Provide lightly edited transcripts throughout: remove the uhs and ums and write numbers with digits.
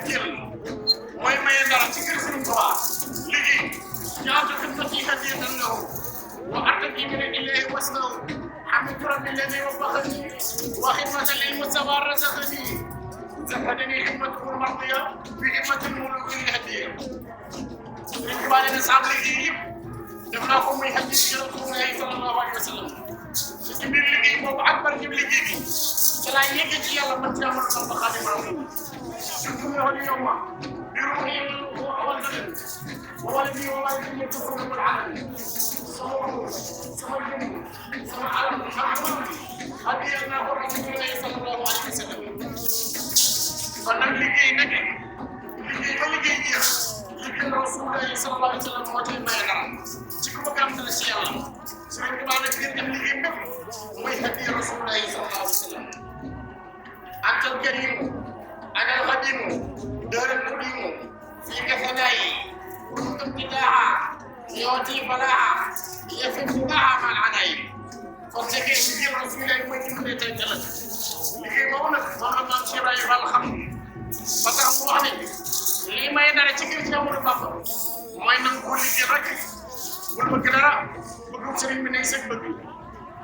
mooy maye dara ci kër Sëriñ Tuubaa liggéey ñaata xidmati hadiyatan lahu wa attaqi min ilayhi wasnaw hamidtu rabbi alladi waffaqani wa xidmatan lil Mustafa razaqani zahadani xidmatuhu mardiya bi xidmatin muluki li hadiya Sëriñ Tuubaa nee na saam liggéey yëpp def naa ko muy hadiya ci Rasulullahi sallallahu alayhi wa sallam ci biir liggéey boobu ak barke liggéey bi ci laa yegg ci yàlla man ci amal Bamba Xaadimu Rasuul surtout yow li yow ma بروحي وولدي وولدي ووالدي يتصل بالعالم صور الجنة صور علم هذه أنا رسول الله صلى الله عليه وسلم فنلقي نجم لقي رسول الله صلى الله عليه وسلم وجه ما يدرى شكو كم تلشي الله سمعت بعد كثير كم لقي نجم ويهدي رسول الله صلى الله عليه وسلم أنت الكريم أنا القديم دار القديم فيك ثنائي كنت ابتداعا يوتي فلاحا يفك باعا مع العنايب فالسكين كثير رسول الله يمكن أن يتجلس لكي مونك ما نمشي رأي فالخم فتح موحني لما يدار تكير تيامور بابا ما ينقل لكي ركي والمقدرة بقوم سرين من يسك بقي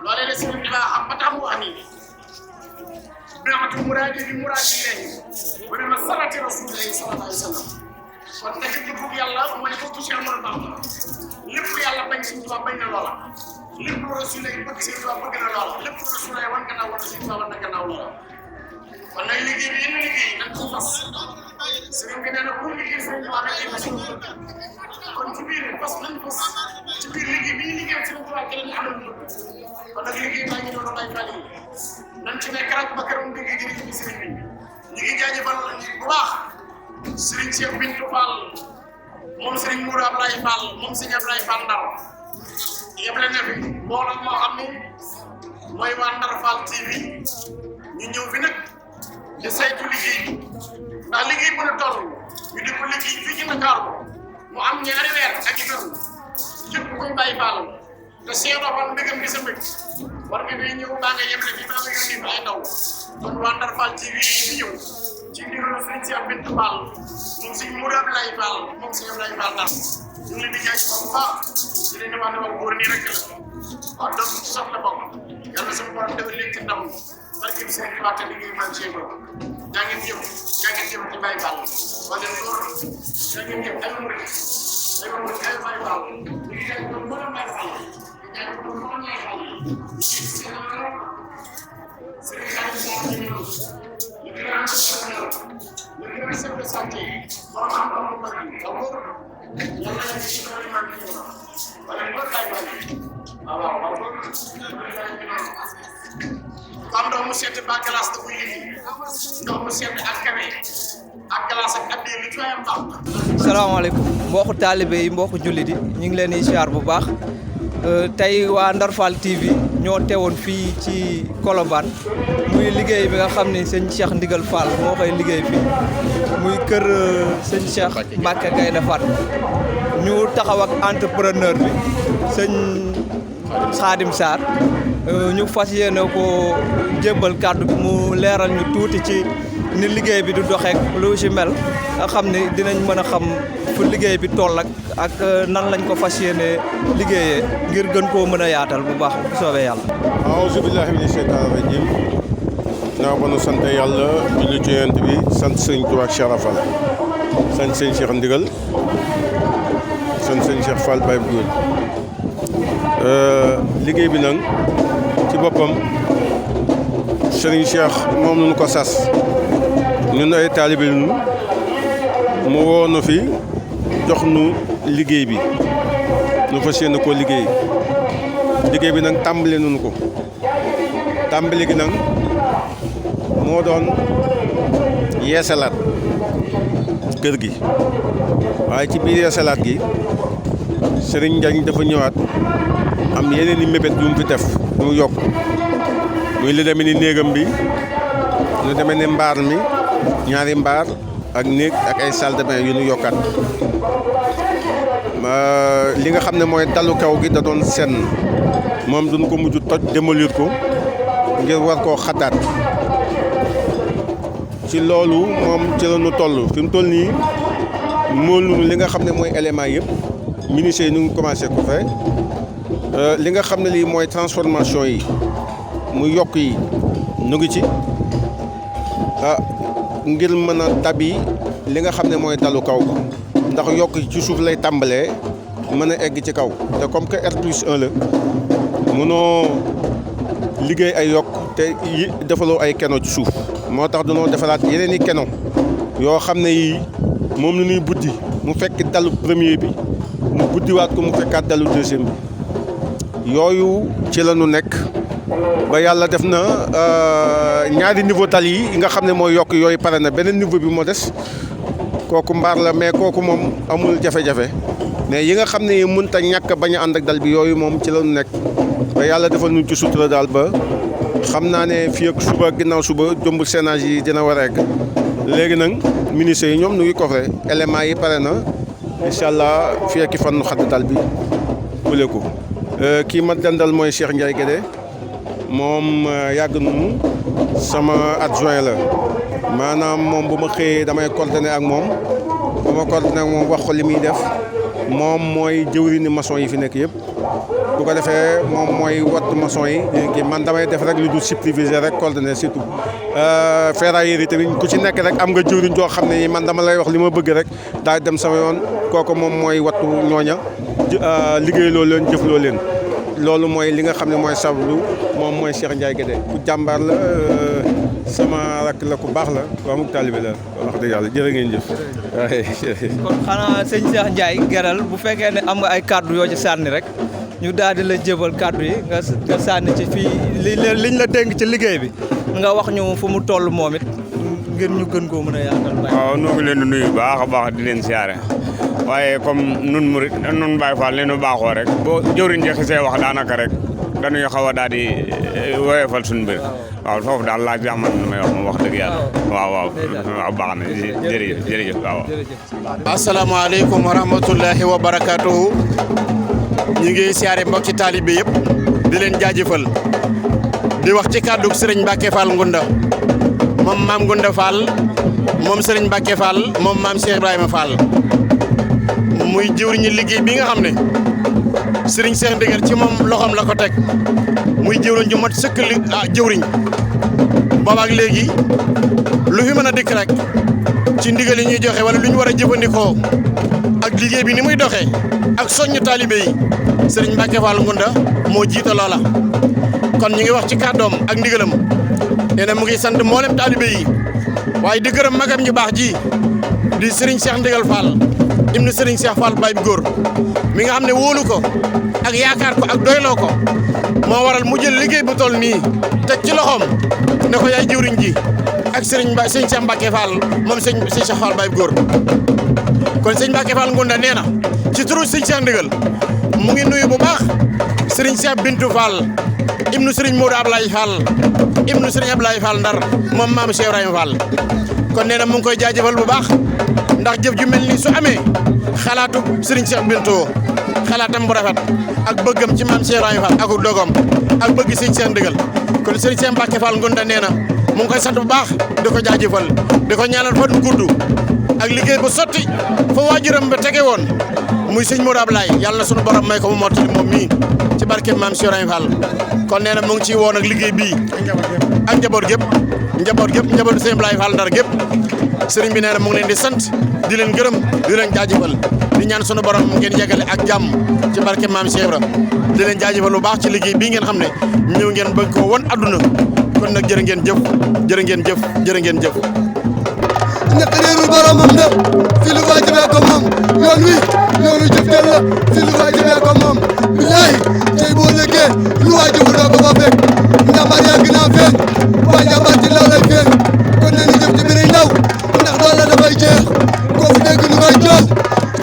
لولا لسرين بلا خم فتح موحني بنعمة مرادي بمراد الله وبمسرة رسول الله صلى الله عليه وسلم ونجد بك يالله وما يفوت شيء من الله لب يالله بين سنتوا بين الله لب رسول الله بك سنتوا بين الله لب رسول الله وان كنا ورسول وان كنا الله ولا يلقي نتخلص سرين كنا نقول لك سنتوا بين kon ci biir bas nañ bas ci biir liggéey bi ñu liggéey ci lañ tubaab keneen xamal ñu kon nag liggéey baa ngi doon ay fan yi nañ ci nekk rek ba keroog liggéey gi ci sëriñ bi ñu ngi jaajëfal bu baax sëriñ Cheikh Bintou Fall moom sëriñ Mourou Ablaye Fall moom sëriñ Ablaye Fall Ndar yëpp la ne fi mbooloo moo xam ni mooy waa Ndar Fall TV ñu ñëw fi nag di saytu liggéey ndax liggéey mën a toll ñu di ko liggéey fii ci Ndakaaru mu am ñaari weer ak itam képp kuy bàyyi Fall te Cheikh Fall mbégam gi sa mbég war nga day ñëw baa nga yemle fii baa nga yónni fi ay ndaw kon waa Ndar Fall TV yi ñëw ci ndigalu sëriñ Cheikh Bintou Fall moom sëriñ Mourou Ablaye Fall moom sëriñ Ablaye Fall Ndar ñu ngi leen di jaajëfal bu baax di leen di wax ne wax góor nii rek la waaw donc ci soxla bokk yàlla sama borom defal leen ci ndam barke bi sëriñ Fall te liggéey man Cheikh Ba jaa ngeen jëf ci Baye Fall wala góor jaa ngeen jëf ay murid ay Baye Fall ñu ngi jaajëfal mboolem Baye Fall di jaajëfal mboolem Baye Fall sëriñ Xaadim le grand entrepreneur le grand chef de santé borom xam-xam bu bëri nga wóor yàlla na ci bëri man ñu wala ngor Baye Fall waaw comme ndox mu sedd ba glace da koy indi ndox mu sedd ak kawe ak glace ak abdi li ci am baax. salaamaaleykum mbokku taalibe yi mbokku jullit yi ñu ngi leen di siyaar bu baax tey waa Ndar Fall TV ñoo teewoon fii ci Colobane muy liggéey bi nga xam ni sëñ Cheikh Ndigal Fall moo koy liggéey fii muy kër sëñ Cheikh Mbacke Gaïndé Fatma ñu taxaw ak entrepreneur bi sëñ Khadim Sarr ñu fas yéene ko jébbal kàddu bi mu leeral ñu tuuti ci ni liggéey bi du doxeek lu ci mel nga xam ni dinañ mën a xam fu liggéey bi toll ak nan lañ ko fas yéene liggéeyee ngir gën koo mën a yaatal bu baax bu soobee yàlla. A'uuzu billaahi mina sheytaani rajiim naa ba nu sant yàlla julli ci Yonent bi sant sëñ Tuubaa ak Cheikh Fall sant sëñ Cheikh Ndigal sant sëñ Cheikh Fall Baye Góor liggéey bi nag ci boppam sëriñ Cheikh moom lañu ko sas ñun ay taalibe ñu mu woo nu fi jox nu liggéey bi nu fas yéene koo liggéey bi nag tàmbali nañu ko tàmbali gi nag moo doon yeesalaat kër gi waaye ci biir yeesalaat gi sëriñ Ndiagne dafa ñëwaat am yeneen i mébét yu mu fi def yu mu yokk muy lu demee ni néegam bi lu demee ni mbaar mi ñaari mbaar ak néeg ak ay salle de bain yu ñu yokkaat li nga xam ne mooy dalu kaw gi da doon senn moom duñ ko mujj toj démolir ko ngir war koo xataat ci loolu moom ci la ñu toll fi mu toll nii moolu li nga xam ne mooy élément yëpp ministère yi ñu ngi commencé ko fay li nga xam ne lii mooy transformation yi mu yokk yi ñu ngi ci ngir mën a dabi li nga xam ne mooy dalu kaw ndax yokk ci suuf lay tàmbalee mën a egg ci kaw te comme que R+1 la mënoo liggéey ay yokk te defaloo ay keno ci suuf moo tax dañoo defaraat yeneen i keno yoo xam ne yii moom la ñuy buddi mu fekk dalu premier bi mu buddiwaat ko mu fekkaat dalu deuxième bi yooyu ci la ñu nekk ba yàlla def na ñaari niveau tali yi nga xam ne mooy yokk yooyu pare na beneen niveau bi moo des kooku mbaar la mais kooku moom amul jafe-jafe mais yi nga xam ne mënut a ñàkk bañ a ànd ak dal bi yooyu moom ci la ñu nekk ba yàlla defal ñu ci sutura daal ba xam naa ne fii ak suba ginnaaw suba jomb sénage yi dina war a egg léegi nag ministres yi ñoom ñu ngi coffré éléments yi pare na incha allah fii ak fan nu xadd dal bi bule ko kii ma dendal mooy Cheikh Ndiaye Guédé moom yàgg nañu sama adjoint la maanaam moom bu ma xëyee damay coordonné ak moom bu ma coordonné ak moom wax ko li muy def moom mooy jëwriñu maçon yi fi nekk yëpp bu ko defee moom mooy wattu maçon yi kii man damay def rek lu dul superviser rek coordonné surtout ferrailleurs yi tamit ku ci nekk rek am nga jëwriñ joo xam ne man dama lay wax li ma bëgg rek daal dem sama yoon kooku moom mooy wattu ñooña liggéey loo leen jëf loo leen loolu mooy li nga xam ne mooy sablu moom mooy Cheikh Ndiaye Guédé ku jàmbaar la sama rakk la ku baax la ku amul taalibe la wax dëgg yàlla jërë ngeen jëf. kon xanaa sëñ Cheikh Ndiaye Guédé bu fekkee ne am nga ay kàddu yoo ci sànni rek ñu daal di la jébal kàddu yi nga sànni ci fii liñ la dénk ci liggéey bi nga wax ñu fu mu toll moom it ngir ñu gën koo mën a yaatal. waaw noo ngi leen di nuyu baax a baax di leen siyaare waaye comme nun murit nun Baye Fall leen baaxoo rek boo jëwriñ ji xisee wax daanaka rek dañuy xaw a daal di woyofal suñu mbir waaw foofu daal laaj bi man may wax moom wax dëgg yàlla waaw baax na jërëjëf waaw. asalaamaaleykum wa rahmatullahi wa barakaatuhu. ñu ngi siyaare mbokki taalibe yëpp di leen jaajëfal di wax ci kàddu Serigne Mbacke Fall Ngunda moom maam Ngunda Fall moom Serigne Mbacke Fall moom maam Cheikh Ibrahima Fall muy jëwriñu liggéey bi nga xam ne Serigne Cheikh Ndigal ci moom loxoom la ko teg muy jëwriñ ju mat sëkk jëwriñ boobaak léegi lu fi mën a dikk rek ci ndigal yi ñuy joxe wala lu ñu war a jëfandikoo ak liggéey bi ni muy doxee ak soññu taalibe yi Serigne Mbacke Fall Ngunda moo jiite loola kon ñu ngi wax ci kàddoom ak ndigalam nee na mu ngi sant mboolem taalibe yi waaye di gërëm magam ñu baax ji di Serigne Cheikh Ndigal Fall ibnu Serigne Cheikh Fall Baye bi góor mi nga xam ne wóolu ko ak yaakaar ko ak doyloo ko moo waral mu jël liggéey bu toll nii teg ci loxoom ne ko yaay jëwriñ ji ak Serigne Cheikh Mbacke Fall moom sëñ Cheikh Fall Baye bi góor kon sëñ Mbacke Fall Ngunda nee na ci turu sëñ Cheikh Ndigal mu ngi nuyu bu baax Serigne Cheikh Bintou Fall ibnu Serigne Modou Ablaye Fall ibnu Serigne Ablaye Fall Ndar moom maam Cheikh Ibrahima Fall kon nee na mu ngi koy jaajëfal bu baax ndax jëf ju mel ni su amee xalaatu Serigne Cheikh Bintou xalaatam bu rafet ak bëggam ci maam Cheikh Ibrahima Fall ak dogom ak bëgg sëñ Cheikh Ndigal kon Serigne Cheikh Mbacke Fall Ngunda nee na mu ngi koy sant bu baax di ko jaajëfal di ko ñaanal fan bu gudd ak liggéey bu sotti fa waajuram ba tege woon muy sëñ Modou Ablaye yàlla na sunu borom may ko mu mottali moom mii ci barke maam Cheikh Ibrahima Fall kon nee na mu ngi ciy woon ak liggéey bii ak njaboot gépp njabootu sëñ Ablaye Fall Ndar gépp sëriñ bi nee na mu ngi leen di sant di leen gërëm di leen jaajëfal di ñaan sunu borom ngeen yegale ak jàmm ci barke maam Cheikh Ibra di leen jaajëfal bu baax ci liggéey bii ngeen xam ne ñëw ngeen bëgg ko won adduna kon nag jërë ngeen jëf jërë ngeen jëf jërë ngeen jëf ñett réerul boromam de fi lu waa jëmee ko moom yoon wi yoonu jëf del la fi lu waa jëmee ko moom bilaay tey boo lëggee lu waa jëfu doo ko fa fekk njàmbaar yaa gën a feeñ waa njàmbaar ci law lay feeñ kon nañu jëf ci biir ndaw ndax doole dafay jeex koo fi dégg nu koy jool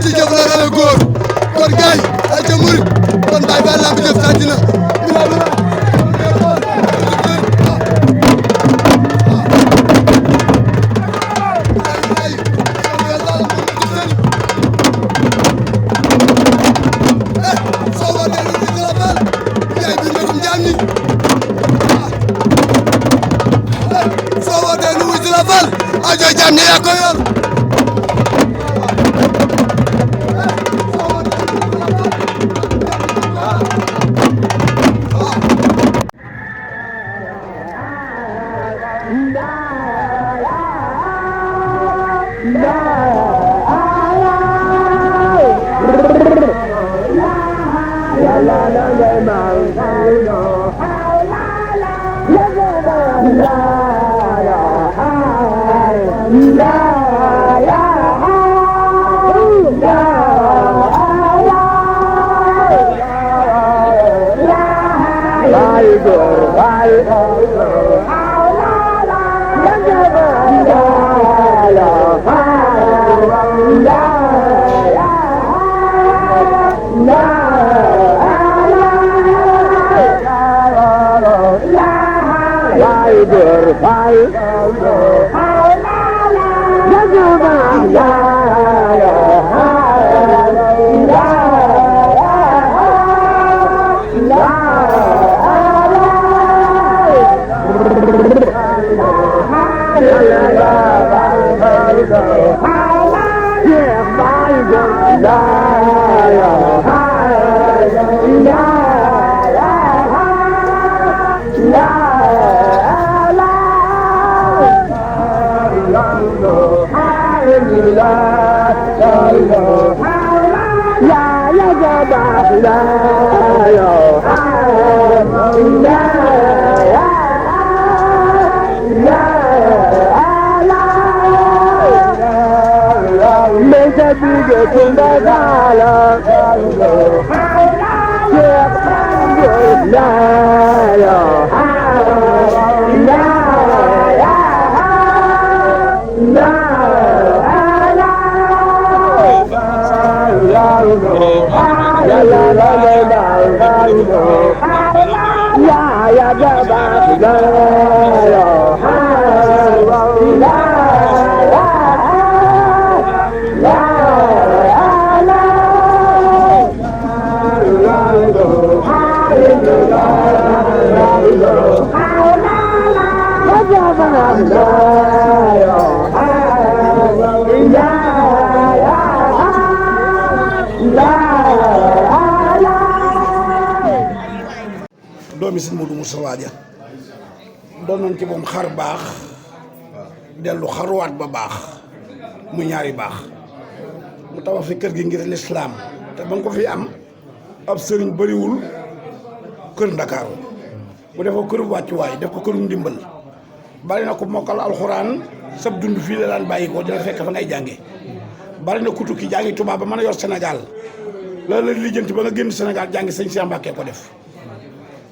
ci jëf la rawe góor kon gaay ay ca murit kon Baay Faal laa bi jëf sàcc na ko yor doomi sëñ Modou Moustapha Dia doon nañ ci moom xar baax dellu xaruwaat ba baax mu ñaari baax mu tabax fi kër gi ngir lislaam te ba nga ko fi am ab sëriñ bëriwul kër Ndakaaru bu defoo këru wàccuwaay def ko këru ndimbal bari na ko mokkal alxuraan sab dund fii la daan bàyyi ko dina fekk fa ngay jànge bari na ku tukki jàngi tubaab ba mën a yor Sénégal loolu la lijjanti ba nga génn Sénégal jàngi sëñ Cheikh Mbacké ko def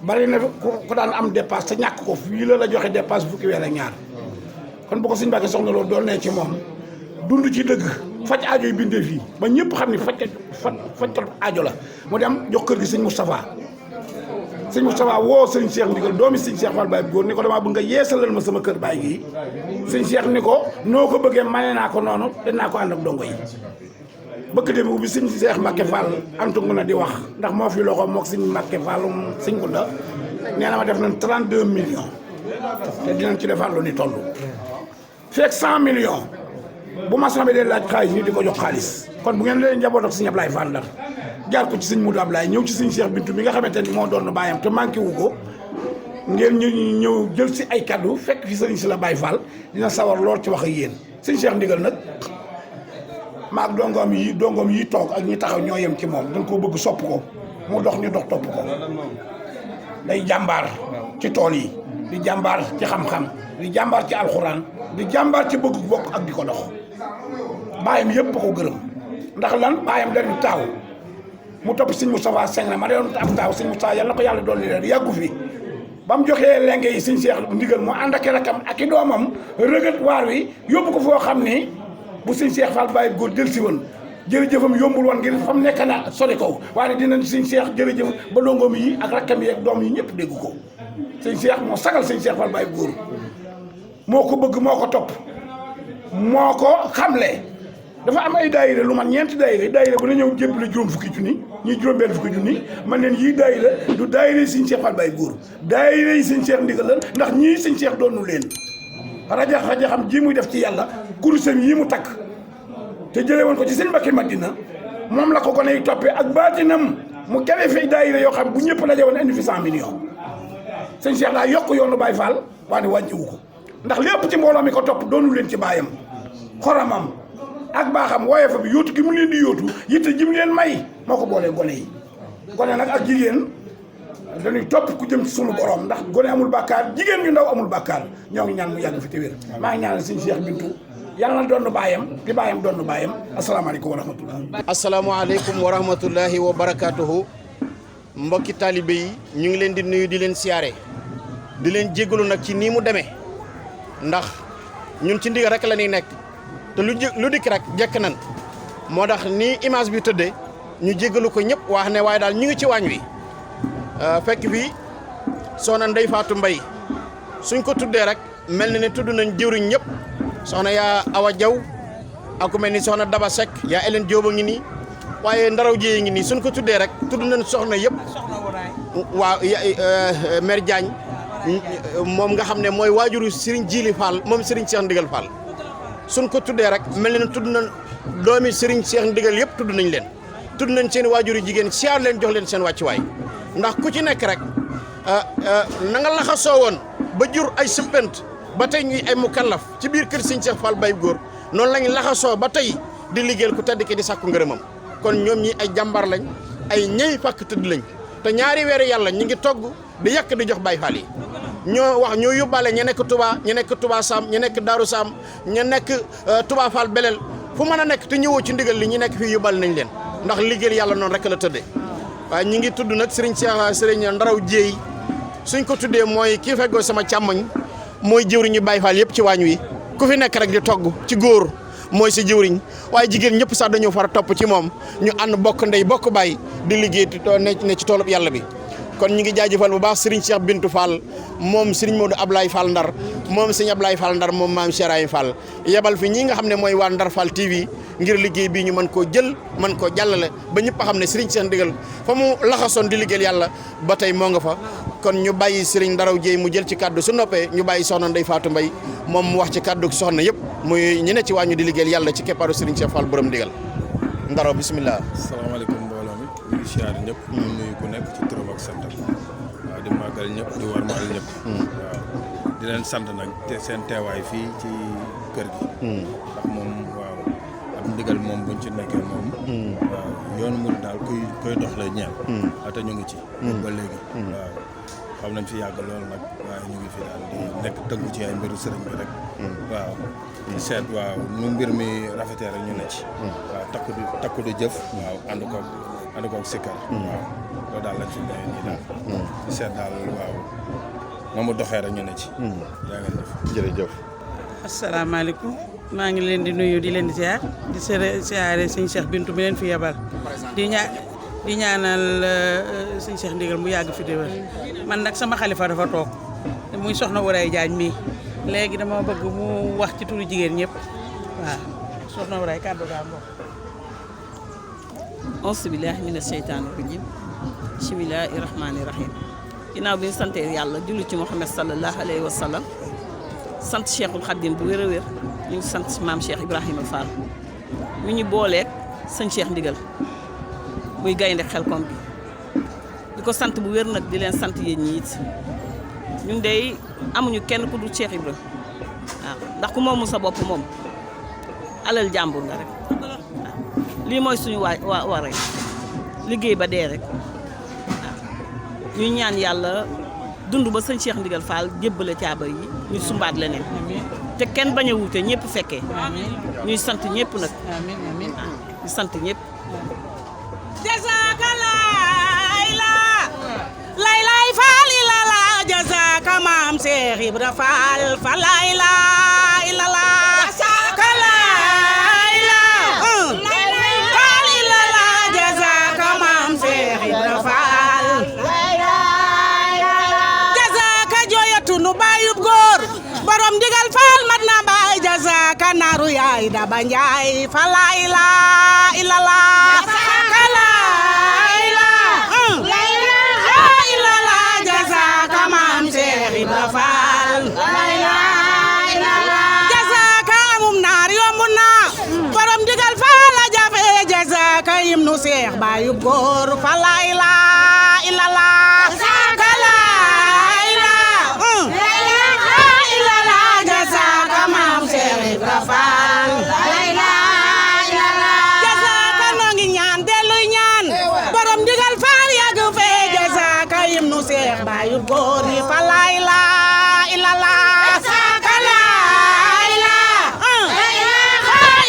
bari na ko daan am dépasse te ñàkk ko fii la joxe dépasse fukki weer ak ñaar kon bu ko sëñ Mbacké soxna loolu doon ne ci moom dund ci dëgg faj aajo yi bindee fii ba ñëpp xam ni fajkat aajo la mu dem jox kër gi sëñ Moustapha woo sëñ Cheikh ndigal doomi sëñ Cheikh Fall Baye góor ni ko damaa bëgg nga yeesalal ma sama kër baay gi sëñ Cheikh ni ko noo ko bëggee mane naa ko noonu dinaa ko ànd ak dongo yi bëkk démb bi sëñ Cheikh Mbacké Fall antungu na di wax ndax moo fi loxo mook sëñ Mbacké Fall sëñ Gunda nee na ma def nañ 32 millions te dinañ ci defar lu ni toll fekk 100 millions bu maçon bi dee laaj xaalis ñu di ko jox xaalis kon bu ngeen leen njaboot ak sëñ Ablaye Fall Ndar jaar ko ci sëñ Modou Ablaye ñëw ci sëñ Cheikh Bintou bi nga xamante ni moo doon baayam te manqué wu ko ngeen ñëw jël si ay kaddu fekk fi sëriñ si la Baye Fall dina sawar lool ci wax ak yéen sëñ Cheikh ndigal nag maag dongoom yi toog ak ñi taxaw ñoo yem ci moom dañ koo bëgg sopp ko mu dox ñu dox topp ko day jàmbaar ci tool yi di jàmbaar ci xam-xam di jàmbaar ci alxuraan di jàmbaar ci bëgg bokk ak di ko dox baayam yëpp ko gërëm ndax lan baayam dañu taaw mu topp sëñ Moustapha Seng ma doon ab taaw sëñ Moustapha yàlla na ko yàlla doon leen yàggu fi ba mu joxee lenge yi sëñ Cheikh ndigal mu ànd ak rakam ak i doomam rëgët waar wi yóbbu ko foo xam ni bu sëñ Cheikh Fall Baye góor jël si woon jërëjëfam yombul woon ngir fa mu nekk na sori kaw waaye dinañ sëñ Cheikh jërëjëf ba dongoom yi ak rakkam yi ak doom yi ñëpp dégg ko sëñ Cheikh moo sagal sëñ Cheikh Fall Baye góor moo ko bëgg moo ko topp moo ko xamle dafa am ay daayira lu man ñeenti daayira bu na ñëw jépp la juróom fukki junni ñii juróom benn fukki junni man leen yii daayira du daayira yi sëñ Cheikh Fall Baye góor daayira yi sëñ Cheikh ndigal la ndax ñii sëñ Cheikh doonu leen rajaxam ji muy def ci yàlla kurusam yi mu takk te jëlee woon ko ci sëñ Mbacké Madina moom la ko gone yi toppee ak baatinam mu gawe fi daayira yoo xam bu ñëpp daje woon indi fi 100 millions sëñ Cheikh daa yokk yoonu Baye Fall waaye wàññiwu ko ndax lépp ci mbooloo mi ko topp doonu leen ci baayam xoromam ak baaxam woyofa bi yóotu gi mu leen di yóotu yitte ji mu leen may moo ko boolee gone yi gone nag ak jigéen dañuy topp ku jëm ci sunu borom ndax gone amul bàkkaar jigéen ñu ndaw amul bàkkaar ñoo ngi ñaan mu yàgg fi te wér maa ngi ñaanal sëñ Cheikh Bintou yàlla na doon baayam di baayam doon baayam asalaamaaleykum wa rahmatullah. asalaamaaleykum wa rahmatullahi wa barakaatuhu mbokki taalibe yi ñu ngi leen di nuyu di leen siyaare di leen jégalu nag ci nii mu demee ndax ñun ci ndigal rek la ñuy nekk te lu dikk rek jekk nan moo tax nii image bi tëddee ñu jégalu ko ñëpp wax ne waaye daal ñu ngi ci waañ wi fekk fii soxna Ndeye Fatou Mbaye suñ ko tuddee rek mel na ne tudd nañ jëwriñ ñëpp soxna yaa Awa Diaw ak ku mel ni soxna Daba Seck yaa Hélène Diop a ngi nii waaye ndaraw jiyee ngi nii suñ ko tuddee rek tudd nañ soxna yëpp waaw mère Diagne moom nga xam ne mooy waajuru Serigne Djili Fall moom Serigne Cheikh Ndigal Fall suñ ko tuddee rek mel na ne tudd nañ doomi Serigne Cheikh Ndigal yëpp tudd nañ leen tudd nañ seen waajuru jigéen siyaar leen jox leen seen wàccuwaay ndax ku ci nekk rek na nga laxasoo woon ba jur ay sëppent ba tey ñuy ay mukallaf ci biir kër Serigne Cheikh Fall Baye góor noonu lañ laxasoo ba tey di liggéeyal ku tedd ki di sàkku ngërëmam kon ñoom ñi ay jàmbar lañ ay ñëy fàkk tëdd lañ te ñaari weeru yàlla ñi ngi togg di yàq di jox Baye Fall yi ñoo yóbbaale ña nekk Touba ña nekk Touba Sam ña nekk Darou Sam ña nekk Touba Fall Belel fu mën a nekk te ñëwoo ci ndigal li ñu nekk fii yóbbaale nañ leen ndax liggéeyal yàlla noonu rek la tëddee waaye ñi ngi tudd nag Serigne Cheikh Serigne Ndaraw Jéey suñ ko tuddee mooy kii feggoo sama càmmoñ mooy jëwriñu Baye Fall yëpp ci waañ wi ku fi nekk rek di togg ci góor mooy si jëwriñ waaye jigéen ñëpp sax dañoo far topp ci moom ñu ànd bokk ndey bokk baay di liggéey ne ci toolub yàlla bi kon ñu ngi jaajëfal bu baax Serigne Cheikh Bintou Fall moom Serigne Modou Ablaye Fall Ndar moom Serigne Ablaye Fall Ndar moom maam Cheikh Fall yebal fi ñi nga xam ne mooy waa Ndar Fall TV ngir liggéey bii ñu mën koo jël mën koo jàllale ba ñëpp a xam ne Serigne Cheikh Ndigal fa mu laxasoon di liggéeyal yàlla ba tey moo nga fa kon ñu bàyyi Serigne Ndaraw Jéey mu jël ci kaddu su noppee ñu bàyyi soxna Ndeye Fatou Mbaye moom mu wax ci kaddu soxna yëpp muy ñi ne ci wàññu di liggéeyal yàlla ci keppaaru Serigne Cheikh Fall borom ndigal Ndaraw bismillah. asalaamaaleykum mbooloo mi ñu ngi siyaare ñëpp ñu nuyu ku nekk ci turam ak santam waaw di màggal ñëpp di warmaal ñëpp waaw di leen sant nag te seen teewaay fii ci kër gi ndax moom waaw ab ndigal moom buñ ci nekkee moom waaw yoonu mu daal koy dox la ñeel te ñu ngi ci ba léegi waaw xam nañ fi yàgg loolu nag waaye ñu ngi fi daal di nekk tënku ci ay mbiru sëriñ bi rek waaw di seet waaw nu mbir mi rafetee rek ñu ne ci waaw takku du jëf waaw ànd koog sikkar waaw loolu daal lañ fi ne nii daal di seet daal waaw na mu doxee rek ñu ne ci yaa ngeen def jërëjëf asalaamaaleykum maa ngi leen di nuyu di leen ziar di siyaare sëñ Cheikh Bintou mi leen fi yebal di ñaanal sëñ Cheikh Ndigal mu yàgg fi di wér man nag sama xalifa dafa toog muy soxna Waray Jaañ mii léegi dama bëgg mu wax ci turu jigéen ñëpp waaw soxna Waray kàddu gaa mbokk auzu billaahi mina sheytaani rajiim bismillaahi rahmaani rahiim ginnaaw bi ñu sante yàlla julli ci Muhammad sallallahu alayhi wa sallam sant Cheikhul Khadim bu wér a wér ñu ngi sant maam Cheikh Ibrahima Fall mi ñu booleeg sëñ Cheikh Ndigal muy gaynde Xelkom bi di ko sant bu wér nag di leen sant yéen ñi it ñun dey amuñu kenn ku dul Cheikh Ibrahima waaw ndax ku moomu sa bopp moom alal jàmbur nga rek waaw lii mooy suñu waree liggéey ba dee rek waaw ñuy ñaan yàlla dund ba sëñ Cheikh Ndigal Fall jébbale caaba yi ñu sumbaat leneen te kenn bañ a wuute ñëpp fekkee ñuy sant ñëpp nag ñu sant ñëpp jazaka laylay faali lala jazaka maam Cheikh Ibra Fall fa laylay lala jazaka laylay faali lala jazaka maam Cheikh Ibra Fall jazaka joyatu nu bayub góor borom ndigal Fall mat na bay jazaka naru yaay Daba Njaay fa laylay lala Ibra Fall nu Seex Baayub góor fa la ilaha illallah jazaaka la ilaha illallah jazaaka maam Seex Ibra Faal la ilaha illallah jazaaka noo ngi ñaan delluy ñaan borom ndigal faal yàgg fee jazaaka yim nu Seex Baayub góor fa la ilaha illallah jazaaka la ilaha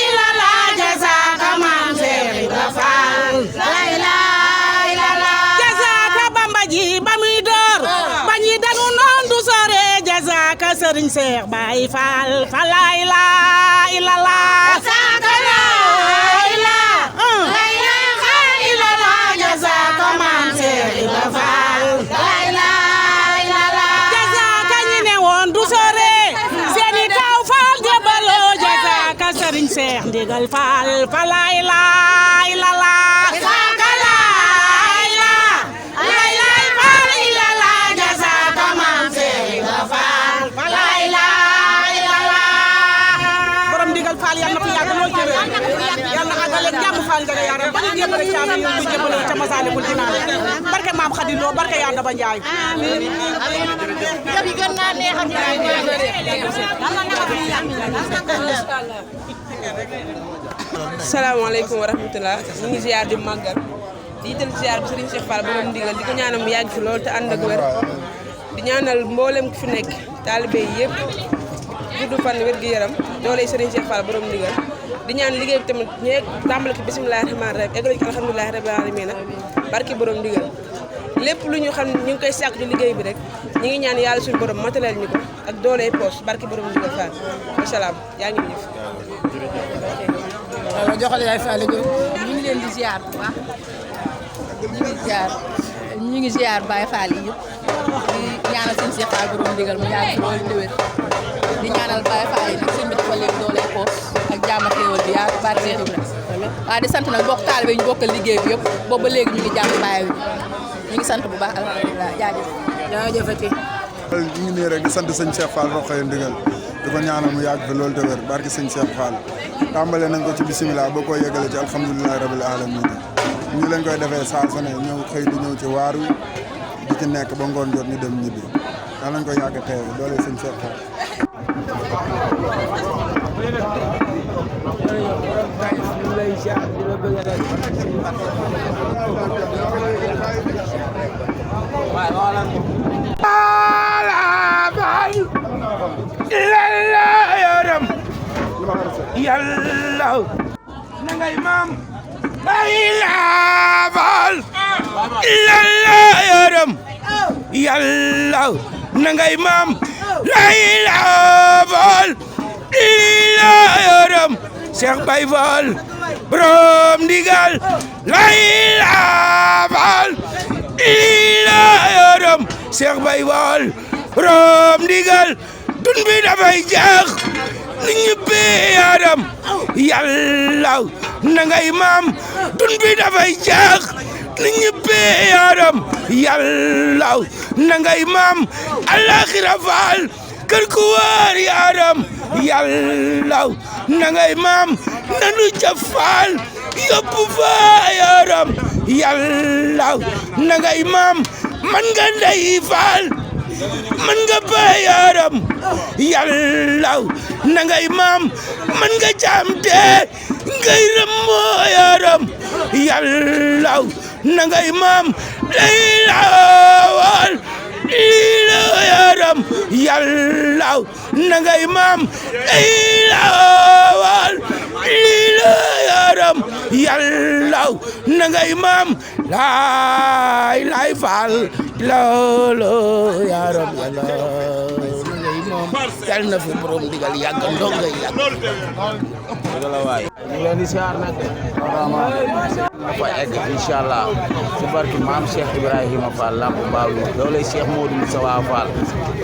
illallah jazaaka maam Seex Ibra Faal la ilaha illallah jazaaka Bamba ji ba muy door ba ñi danu noon du sore jazaaka Sëriñ Seex Baay Faal fa la ilaha illallah jazaaka la ilaha illallah jazaaka maam Seex Ibra Faal la ilaha illallah jazaaka ñi ne woon du sore seeni taw faal jébbaloo jazaaka Sëriñ Seex Ndigal Faal fa la ilaha illallah jazaaka la ilaha illallah jazaaka maam Seex Ibra Faal fa la ilaha illallah borom Ndigal Faal yàlla na fi yàgg lool jëwee yàlla na àggale jàmm Faal Njaga Yaaram ba ñu jébbale caabi ñu jébbaloo ca Masaalikul Jinaan barke maam Xadi Lo barke yaa Daba Njaay salaamaaleykum wa rahmatulah ñu ngi ziar di màggal di ital ziar bi Serigne Cheikh Fall borom ndigal di ko ñaanal mu yàgg fi lool te ànd ak wér di ñaanal mboolem ku fi nekk taalibe yi yëpp gudd fan wér gi yaram doole Serigne Cheikh Fall borom ndigal di ñaan liggéey bi tamit ñu tàmbali ko bisimilahi rahmaani rahim eggale ko alhamdulilahi rabbil alamin barki borom ndigal lépp lu ñu xam ñu ngi koy sàkk ci liggéey bi rek ñu ngi ñaan yàlla suñu borom mataleel ñu ko ak doole poos barki borom ndigal Fall wasalaam yaa ngi jëf waaw joxal yaay Faly Diop ñu ngi leen di ziar bu baax ñu ngi ziar Baye Fall yi yëpp di ñaanal sëñ Cheikh Fall borom ndigal mu yàgg loolu te wér di ñaanal Baye Fall yi nag sëñ bi dafa leen doole poos ak jàmm ak xéewal bi yaa barke Cheikh Ibrahima waaw di sant nag bokk taalibe yi ñu bokkal liggéey bi yëpp boobu ba léegi ñu ngi jàpp Baye wi ñu ngi sant bu baax alhamdulilah jaajëfati ñu ngi nii rek di sant sëñ Cheikh Fall roxoy ndigal di ko ñaanal mu yàgg fi loolu te wér barke sëñ Cheikh Fall tàmbale nañ ko ci bisimilah boo ko yeggale ci alhamdulilahi rabil alamin ñu lañ koy defee saa su ne ñëw xëy di ñëw ci waar wi di ci nekk ba ngoon jot ñu dem ñibbi daa lañ ko yàgg teewe doole sëñ Cheikh Fall yàlla na ngay maam la ilaha illallah yaram yàlla na ngay maam la ilaha illallah yaram Cheikh Baye Fall borom ndigal la ilaha illallah yaram Cheikh Baye Fall borom ndigal dun bi dafay jeex nit ñi bee yaram yàlla na ngay maam dun bi dafay jeex nit ñi bee yaram yàlla na ngay maam alaxira faal kër ku waar yaram yàlla na ngay maam nanu ca faal yóbbu faa yaram yàlla na ngay maam man nga ndey faal man nga baay yaram yàlla na ngay maam man nga jaam tee ngay rëmmoo yaram yàlla na ngay maam laylawal lila yaram yàlla na ngay maam laylawal lila yaram yàlla na ngay maam laay faal loolo yaram yàlla yàlla na fi borom digal yàgg ndong ngay yàgg ñu leen di siyaar nag dafa egg incha allah ci barki maam Cheikh Ibrahima Fall Lamp Mbaaw doole Cheikh Modou Moustapha Fall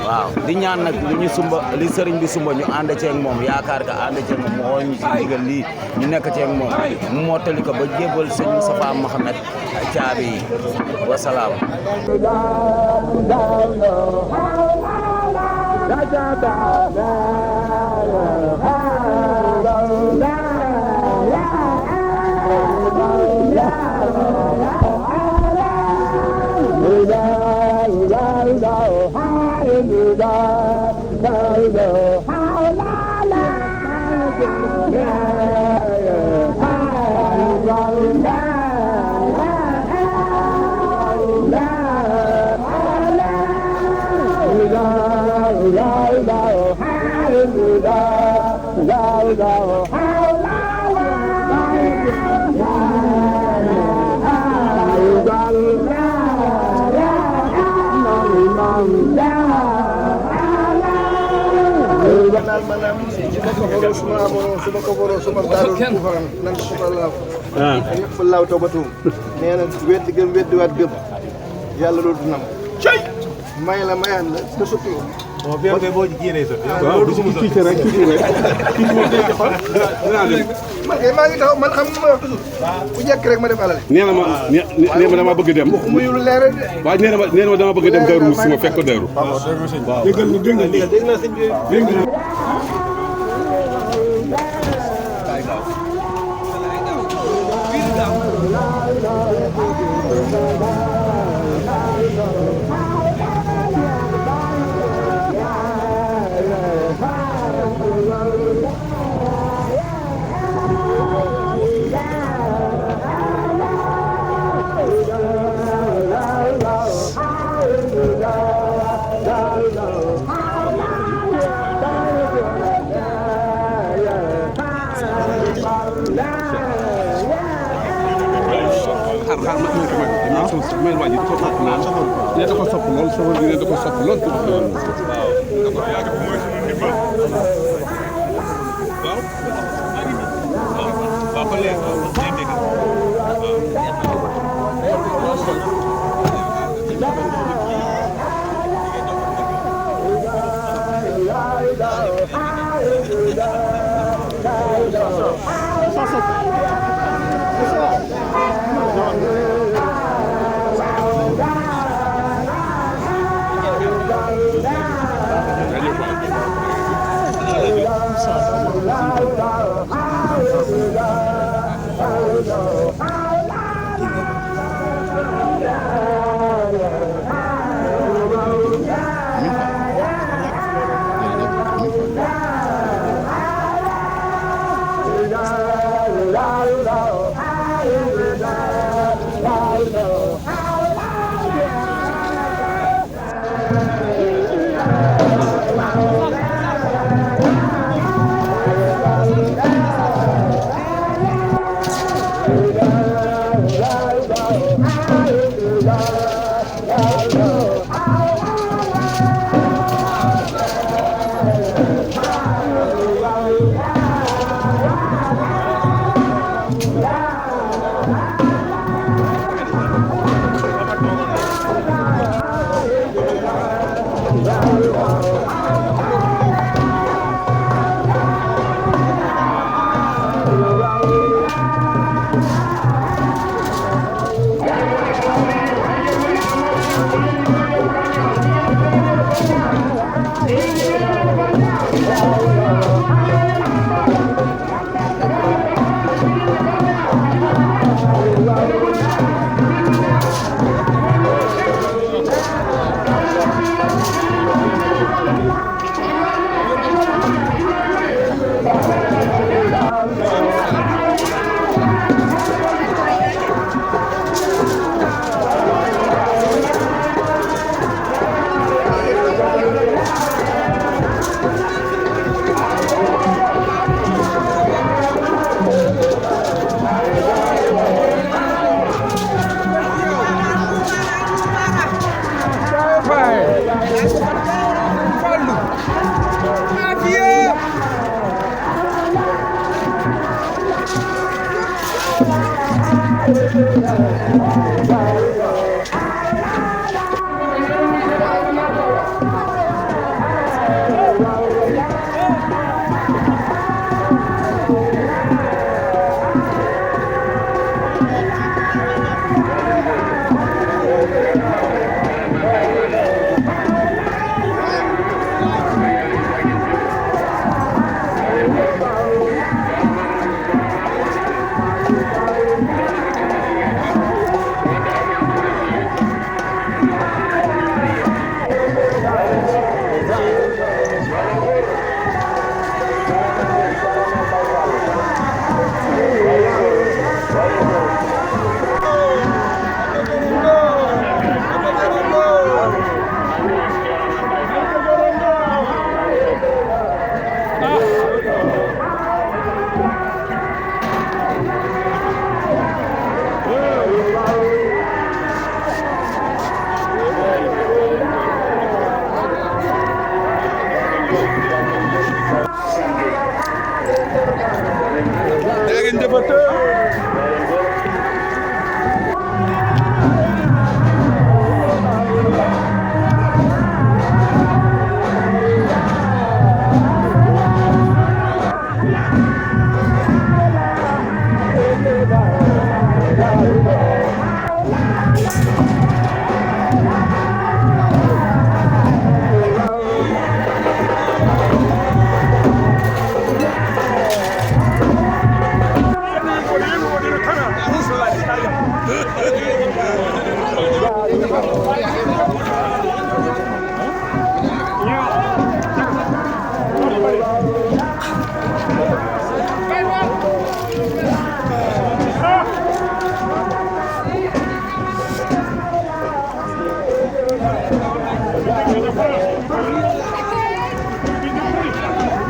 waaw di ñaan nag li ñu sumba li sëriñ bi sumba ñu ànd ceeg moom yaakaar ka ànd ceeg moom mu xool ñu ci digal lii ñu nekk ceeg moom mu mottali ko ba jébbal sëñ Moustapha Mohamed caabi yi wasalaam Yeah. law toobatum nee na weddi gëm weddiwaat gëm yàlla loolu du nam may la mayaan la te sotti ko bon bien boo jiiree sotti waaw du ci kii rek kii rek man kay maa ngi taxaw man xam nga ma wax toujours bu jekk rek ma def alal nee na ma dama bëgg dem muy lu leer de waaw nee na ma dama bëgg dem Daaru Muxti ma fekk ko Daaru dégg na sëñ bi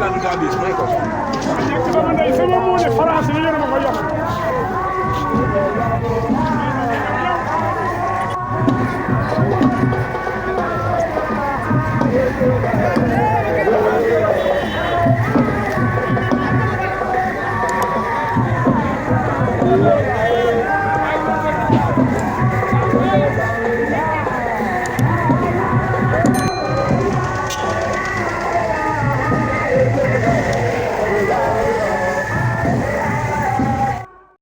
gàddu gaa bis may ko. sama ndey sama muuni français yéen a ma ko jox. Thank you.